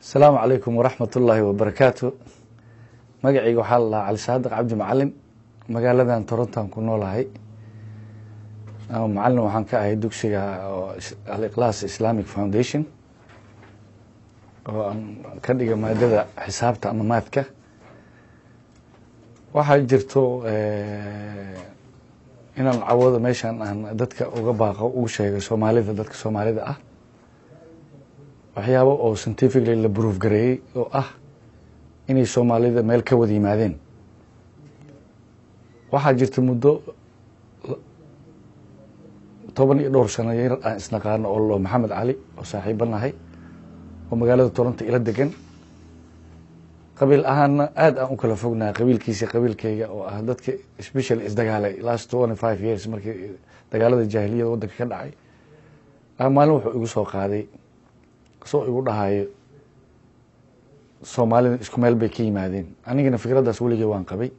Asalaamu calaykum waraxmat ullaahi wabarakaatu. Magacayga waxaa la dhahaa Cali Saadiq Cabdi Macalin. Magaaladan Torontoan ku noolahay. Macalin waxaan ka ahay dugsiga Al Ikhlaas Islamic Foundation, oo aan ka dhiga maadada xisaabta ama mathka. Waxaa jirto inaan cawado meeshan aan dadka uga baaqo, ugu sheego Soomaalida, dadka Soomaalida ah, waxyaabo oo scientifically la proof gareeyey oo ah inay Soomaalida meel ka wada yimaadeen. Waxaa jirta muddo 10 iyo dhowr sano yar aan isnaqaano oo loo Maxamed Cali, oo saaxiibo nahay, oo magaalada Toronto ila degan, qabiil ahaanna aad aan u kala fognahay qabiilkiisa qabiilkayga, oo ah dadka specially isdagaalay last 25 years markii dagaalada jaahiliyada waddanka ka dhacay. Maalin wuxuu igu soo qaaday soo igu dhahayo, "Soomaalida isku meel bay ka yimaadeen." Anigana fikraddaas weligay waan qabay.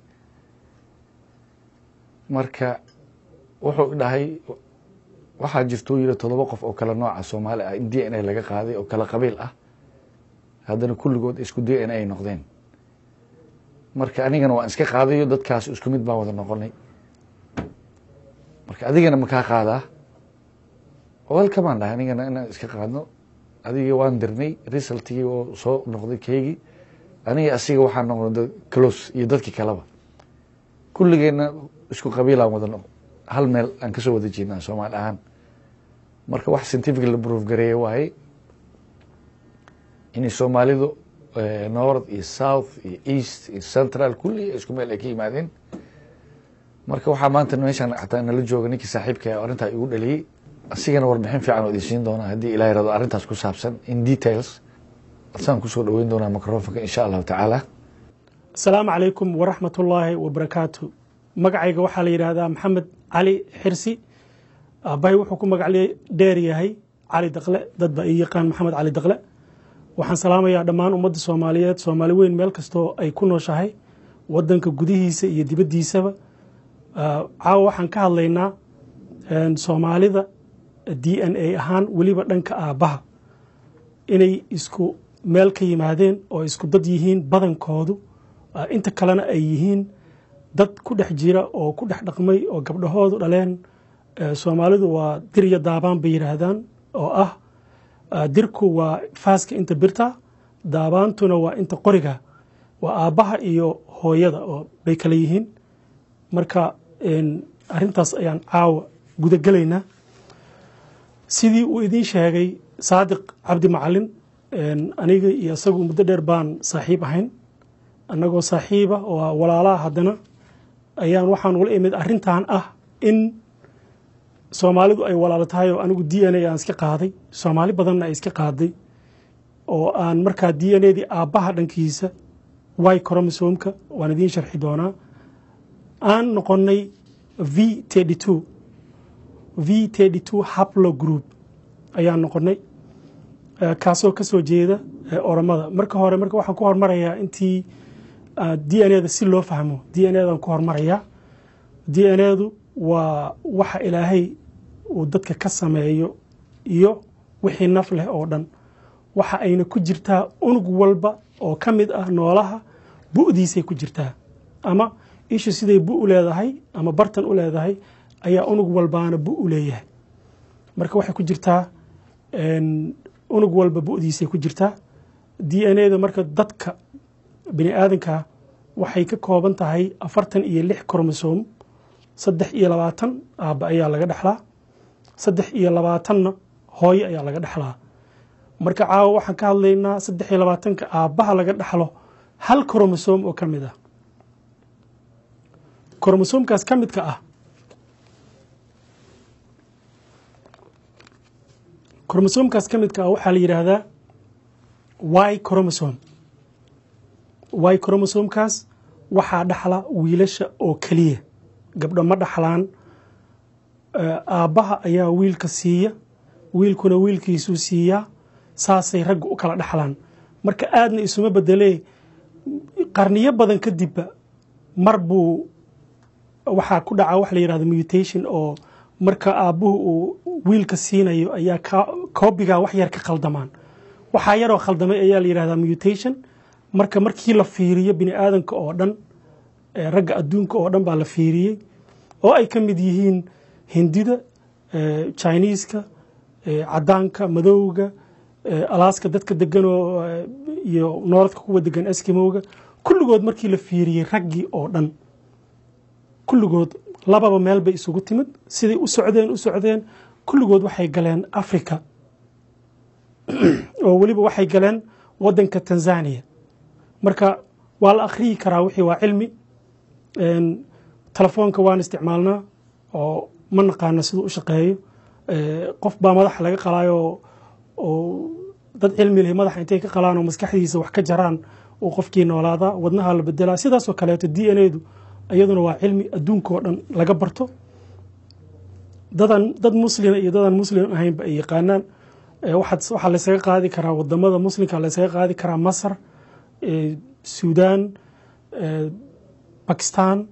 Marka wuxuu dhahay, waxaa jirtuu yiri 7 qof oo kale nooca Soomaali ah in DNA laga qaaday, oo kala qabiil ah, haddana kulligood isku DNA ay noqdeen. Marka anigana waan iska qaadayo, dadkaas isku mid baan wada noqonay. Marka adigana ma kaa qaadaa? Welcome aan dhahay, anigana inaan iska qaadno. Adiga waan dirnay, resultigii oo soo noqday keygii. Aniga asiga waxaa noqday close, iyo dadkii kaleba kulligeenna isku qabiilaan wada noq, hal meel aan kasoo wada jeednaa Soomaali ahaan. Marka wax scientific la proof gareeye waaye inay Soomaalidu north iyo south iyo east iyo central kulli isku meel ay ka yimaadeen. Marka waxaa maanta meeshaan xataa nala jooga ninkii saaxiibka oo arrintaa igu dhaliyey. Asigana warbixin fiican oo idin siin doonaa haddii Ilahay rado, arrintaas ku saabsan in details. Asaan kusoo dhaweyn doonaa microfonka, insha Allahu tacaala. Asalaamu calaykum waraxmatullaahi wabarakaatu. Magacayga waxaa la yidhaahdaa Maxamed Cali Xirsi. Aabbahay wuxuu ku magac dheer yahay Cali Daqle, dad baa ii yaqaan Maxamed Cali Daqle. Waxaan salaamayaa dhammaan ummadda Soomaaliyeed, Soomaali weyn, meel kastoo ay ku nooshahay, waddanka gudihiisa iyo dibaddiisaba. Caawa waxaan ka hadlaynaa Soomaalida DNA ahaan, weliba dhanka aabbaha, inay isku meel ka yimaadeen oo isku dad yihiin badankoodu, inta kalena ay yihiin dad ku dhex jira oo ku dhex dhaqmay oo gabdhahoodu dhaleen. Soomaalidu waa dir iyo daabaan bay yidhaahdaan, oo ah dirku waa faaska inta birta, daabaantuna waa inta qoriga, waa aabbaha iyo hooyada oo bay kala yihiin. Marka arrintaas ayaan caawa gudagelaynaa. Sidii uu idiin sheegay Saadiq Cabdi Macalin, aniga iyo isagu muddo dheer baan saaxiib ahayn. Annagoo saaxiiba oo walaalaha haddana ayaan waxaan ula imid arrintan ah in Soomaalidu ay walaalo tahay, oo anigu DNA aan iska qaaday, Soomaali badanna ay iska qaaday, oo aan markaa DNA dii aabbaha dhankiisa, Y chromosomeka, waan idiin sharxi doonaa, aan noqonnay V32, V32 haplogroup ayaan noqonnay, kaasoo ka soo jeeda Oromada. Marka hore marka waxaan ku hormarayaa intii DNA da si loo fahmo. DNA dan ku hormarayaa. DNA du waa waxa Ilaahay uu dadka ka sameeyo iyo wixii naf leh oo dhan. Waxa ayna ku jirtaa unug walba oo ka mid ah noolaha bu'diisay ku jirtaa, ama ishu siday bu u leedahay ama bartan u leedahay ayaa unug walbaana bu u leeyahay. Marka waxay ku jirtaa unug walba bu'diisay ku jirtaa DNA da. Marka dadka bini aadanka waxay ka kooban tahay 46 chromosome. 23 aabba ayaa laga dhexlaa, 23na hooyo ayaa laga dhexlaa. Marka caawa waxaan ka hadlaynaa 23-ka aabbaha laga dhexlo hal chromosome oo ka mid ah. Chromosomekaas ka midka ah, chromosomekaas ka midka ah waxaa la yidhaahdaa Y chromosome. Y chromosomekaas waxaa dhaxla wiilasha oo keliya, gabdho ma dhaxlaan. Aabbaha ayaa wiilka siiya, wiilkuna wiilkiisuu siiyaa, saasay raggu u kala dhaxlaan. Marka aadna isuma bedelee, qarniyo badan kadibba mar buu waxaa ku dhaca wax la yidhahdo mutation, oo Marka aabbuhu uu wiilka siinayo ayaa koobigaa wax yar ka khaldamaan. Waxaa yaroo khaldamay ayaa la yidhahdaa mutation. Marka markii la fiiriyo bini aadanka oo dhan, ragga adduunka oo dhan baa la fiiriyey, oo ay ka mid yihiin Hindida, Chineeska, caddaanka, madowga, Alaska dadka deganoo iyo Northka kuwa degan, Eskimowga, kulligood markii la fiiriyey raggii oo dhan kulligood lababa meel bay isugu timid. Siday u socdeen u socdeen, kulligood waxay galeen Africa, oo weliba waxay galeen waddanka Tanzania. Marka waa la akhriyi karaa, wixii waa cilmi. Telefoonka waan isticmaalnaa oo ma naqaano siduu u shaqeeyo. Qof baa madaxa laga qalaayo oo dad cilmi leh madaxa intay ka qalaan oo maskaxdiisa wax ka jaraan uu qofkii noolaadaa, wadnaha la bedelaa. Sidaasoo kaleeto DNA-du iyaduna waa cilmi adduunka oo dhan laga barto, dadan dad muslima iyo dadaan muslim ahaynba ay yaqaanaan. Waxaa laysaga qaadi karaa wadamada muslimka, laysaga qaadi karaa Masar, Suudaan, Bakistan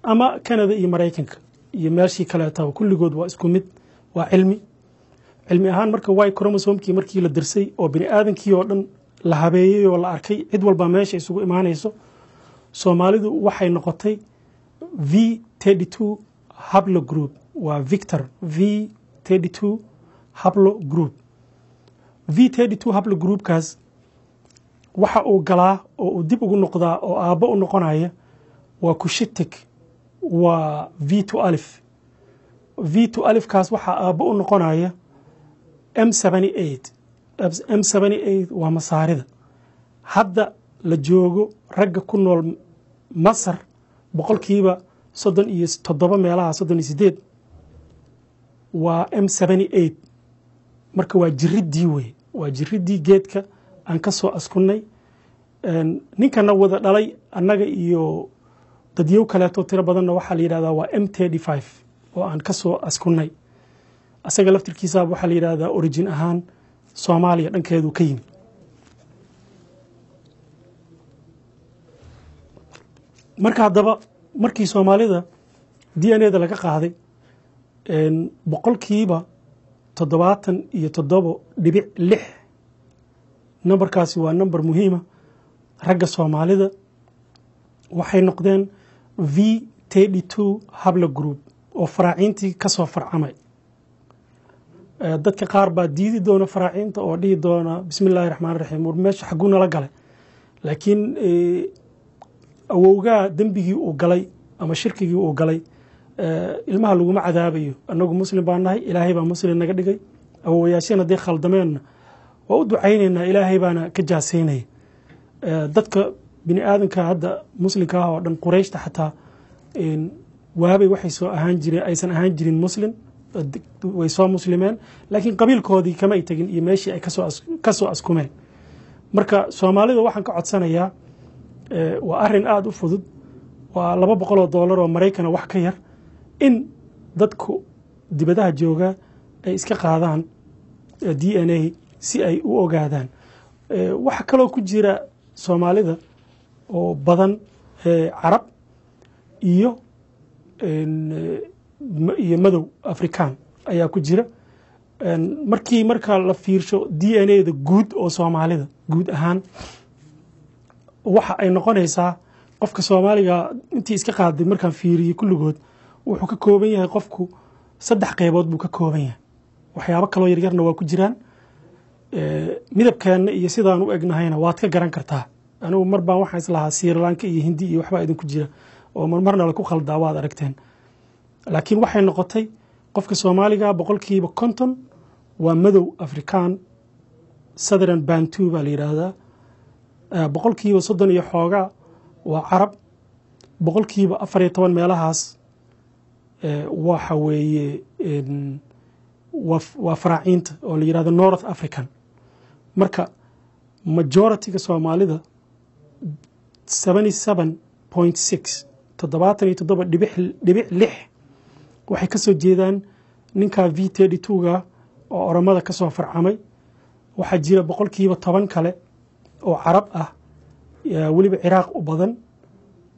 ama Canada iyo Maraykanka iyo meeshii kaleetaba, kulligood waa isku mid, waa cilmi. Cilmi ahaan marka Y chromosomekii markii la dirsay oo bini aadankii oo dhan la habeeyey oo la arkay cid walba meesha isugu imaanayso, Soomaalidu waxay noqotay V 32 haplogroup. Waa Victor, V 32 haplogroup. V 32 haplogroupkaas waxa uu galaa oo uu dib ugu noqdaa oo aabbo u noqonaya waa Cushitic, waa V 12. V 12kaas waxaa aabbo u noqonaya M 78. M 78 waa Masaarida hadda la joogo. Ragga ku nool Masar 37% meelaha, 38, waa M 78. Marka waa jiriddii wey, waa jiriddii geedka aan ka soo askunnay. Ninkana wada dhalay annaga iyo dadyow kaleeto tiro badanna waxaa la yidhahdaa waa M 35 oo aan ka soo askunnay. Asaga laftirkiisaaba waxaa la yidhahdaa origin ahaan Soomaaliya dhankeedu ka yimid. Marka haddaba markii Soomaalida DNA da laga qaaday, 77.6%, numberkaasi waa number muhiima, ragga Soomaalida waxay noqdeen V 32 haplogroup oo faraaciintii ka soo farcamay. Dadka qaar baa diidi doona faraaciinta oo dhihi doona, "Bismi illaahi raxmaan raxiim, war meesha xagguu nala galay?" Laakiin awowgaa dembigii uu galay ama shirkigii uu galay ilmaha laguma cadaabayo. Annagu muslim baa nahay, Ilaahay baa muslim naga dhigay. Awowayaasheen hadday khaldameenna waa u ducaynaynaa, Ilaahay baana ka jaasaynaya. Dadka bini aadamka hadda muslimka ah oo dhan, Qurayshta xataa waabay waxay soo ahaan jireen aysan ahaan jirin muslim, way soo muslimeen, laakiin qabiilkoodii kama ay tegin iyo meeshii ay kasoo askumeen. Marka Soomaalida waxaan ka codsanayaa, waa arrin aada u fudud, waa $200 oo Maraykana wax ka yar, in dadku dibadaha jooga ay iska qaadaan DNA si ay u ogaadaan. Waxa kaloo ku jira Soomaalida oo badan Carab iyo madow Afrikaan ayaa ku jira. Markii marka la fiirsho DNA da guud oo Soomaalida guud ahaan, waxa ay noqonaysaa qofka Soomaaliga intii iska qaaday markaan fiiriyey kulligood, wuxuu ka kooban yahay qofku saddex qeybood buu ka kooban yahay. Waxyaabo kaloo yaryarna waa ku jiraan. Midabkeenna iyo sidaan u egnahayna waad ka garan kartaa. Anigu mar baan waxaan islahaa Sri Lanka iyo Hindi iyo waxbaa idinku jira oo marmarna laku khaldaa, waad aragteen. Laakiin waxay noqotay qofka Soomaaliga 50% waa madow Afrikaan, Southern Bantu baa la yidhaahdaa, 30% iyo xoogaa waa Carab, 14% meelahaas waxa weeye waa faraaciinta oo la yidhahdo North African. Marka majority-ga Soomaalida 77.6, 77.6, waxay ka soo jeedaan ninkaa V 32-ga oo Oromada ka soo farcamay. Waxaa jira 10% kale oo Carab ah, weliba Ciraaq u badan,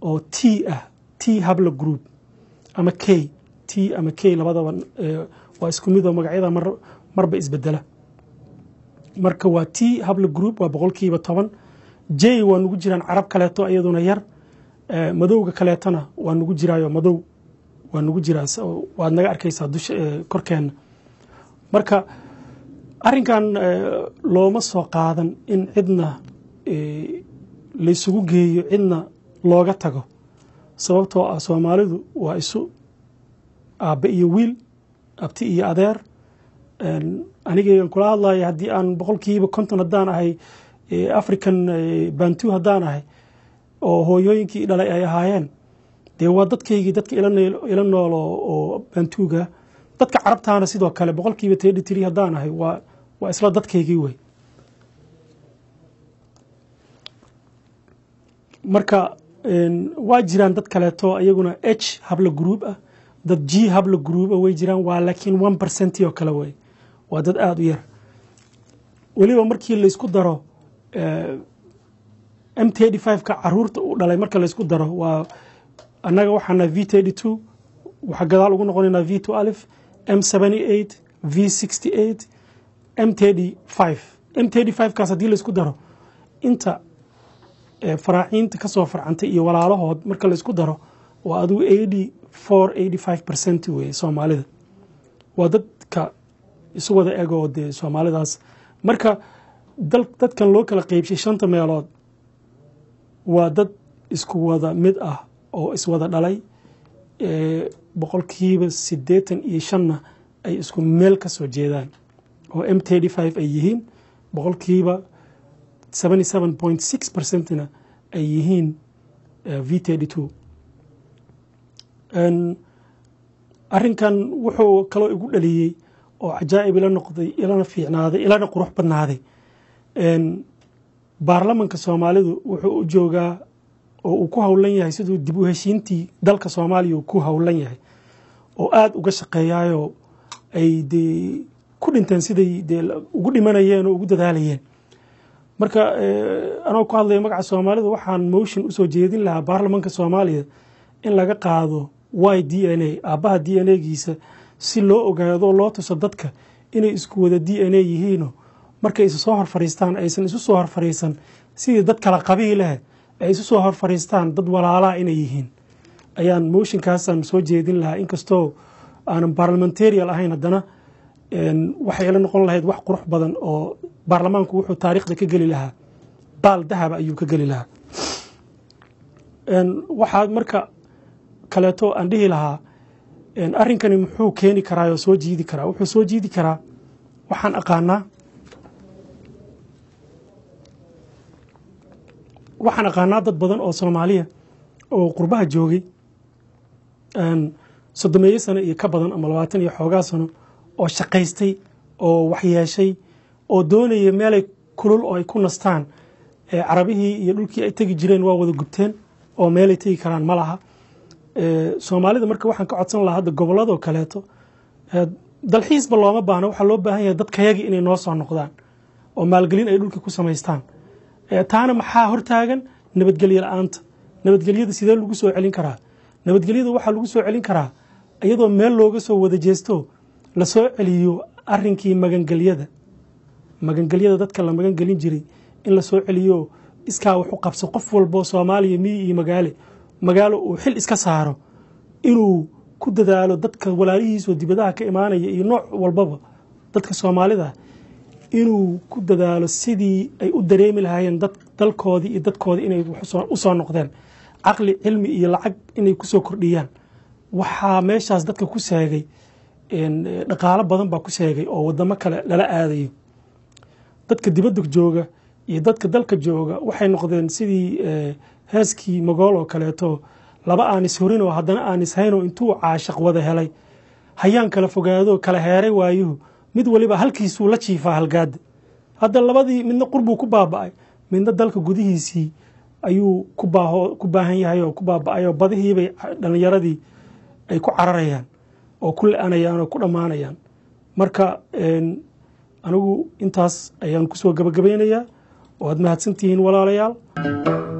oo T ah, T haplogroup ama K. T ama K labadaba waa isku mid oo magacyada marba isbedela. Marka waa T haplogroup waa 10%. J waa nugu jiraan carab kaleeto iyaduna yar, madowga kaleetona waa nugu jiraayo, madow waa nugu jiraa, waad naga arkaysaa dusha korkeenna. Marka arrinkan looma soo qaadan in cidna laysugu geeyo, cidna looga tago, sababtoo ah Soomaalidu waa isu aabbe iyo wiil, abti iyo adeer. Anigaygan kula hadlaya haddii aan 50% haddaan ahay African Bantu haddaan ahay oo hooyooyinkii dhalay ay ahaayeen, dee waa dadkaygii, dadka ila nool oo Bantuga. Dadka carabtaana sidoo kale 33% haddaan ahay waa isla dadkaygii wey. Marka waa jiraan dad kaleeto iyaguna H haplogroup ah, dad G haplogroup ah way jiraan, waa laakiin 1% oo kale wey, waa dad aada u yar. Weliba markii laysku daro M35 ka caruurta uu dhalay, marka laysku daro waa annaga waxaana V32, waxaa gadaal ugu noqonaynaa V12, M78, V68, M35. M35 kaas haddii laysku daro inta faraaciinta ka soo farcantay iyo walaalahood marka laysku daro waa adigu 84, 85% weeye Soomaalida. Waa dadka isu wada egoo dee Soomaalidaas. Marka dadkan loo kala qeybshay shanta meelood waa dad isku wada mid ah oo iswada dhalay, 85%-na ay isku meel ka soo jeedaan oo M35 ay yihiin, 77.6%-na ay yihiin V32. Arrinkan wuxuu kaloo igu dhaliyey oo cajaa'ib ila noqday, ilana fiicnaaday, ilana qurux badnaaday, baarlamanka Soomaalidu wuxuu u joogaa oo uu ku howlan yahay siduu dib u heshiintii dalka Soomaaliya uu ku howlan yahay oo aada uga shaqeeyaayoo ay dee ku dhinteen siday dee ugu dhimanayeen oo ugu dadaalayeen. Marka anoo ku hadlaya magaca Soomaalida, waxaan motion usoo jeedin lahaa baarlamanka Soomaaliya in laga qaado Y DNA, aabbaha DNA giisa, si loo ogaado, loo tuso dadka inay isku wada DNA yihiino, markay isu soo hor fadhiistaan aysan isu soo hor fadhiisan sidii dad kala qabiileh, ay isu soo hor fadhiistaan dad walaalaa inay yihiin ayaan motionkaasaan soo jeedin lahaa. Inkastoo aanan parliamentarian ahayn, haddana waxay ila noqon lahayd wax qurux badan oo baarlamaanku wuxuu taariikhda ka geli lahaa, baal dahaba ayuu ka geli lahaa. Waxaa marka kaleeto aan dhihi lahaa, arrinkani muxuu keeni karaa oo soo jiidi karaa? Wuxuu soo jiidi karaa, waxaan aqaanaa dad badan oo Soomaaliya oo qurbaha joogay 30-meeyo sano iyo ka badan ama 20 iyo xoogaa sano oo shaqaystay oo waxyeeshay oo doonaya meelay kulul oo ay ku nastaan. Carabihii iyo dhulkii ay tegi jireen waa wada gubteen oo meelay tegi karaan ma laha. Soomaalida marka waxaan ka codsan lahaa hadda gobolladoo kaleeto dalxiisba looma baahno, waxaa loo baahan yahay dadkayagii inay noo soo noqdaan oo maalgelin ay dhulka ku samaystaan. Taana maxaa hortaagan? Nabadgelyo la-aanta. Nabadgelyada sidee lagu soo celin karaa? Nabadgelyada waxaa lagu soo celin karaa iyadoo meel looga soo wada jeesto, lasoo celiyo arrinkii magangelyada, magangelyada dadka la magangelin jiray in la soo celiyo, iskaa wax u qabso, qof walbo Soomaaliya miyi iyo magaalo uu xil iska saaro inuu ku dadaalo dadka walaalihiisoo dibadaha ka imaanaya iyo nooc walbaba dadka Soomaalida inuu ku dadaalo sidii ay u dareemi lahaayeen dad dalkoodii iyo dadkoodii inay u soo noqdeen, caqli, cilmi iyo lacag inay kusoo kordhiyaan. Waxaa meeshaas dadka ku seegay dhaqaalo badan baa ku seegay oo wadamo kale lala aadayo. Dadka dibadda jooga iyo dadka dalka jooga waxay noqdeen sidii heeskii Magool oo kaleeto, laba aan ishurin oo haddana aan ishaynoo intuu caashaq wada helay hayaan kala fogaado, kala heeray waayuhu, mid waliba halkiisuu la jiifaa halgaada. Hadda labadii midna qurbuu ku baaba'ay, midna dalka gudihiisii ayuu ku baaho ku baahan yahay oo ku baaba'ay oo badihiibay dhallinyaradii ay ku cararayaan oo ku le-anayaan oo ku dhammaanayaan. Marka anigu intaas ayaan kusoo gabagabaynayaa. Waad mahadsantihiin, walaalayaal.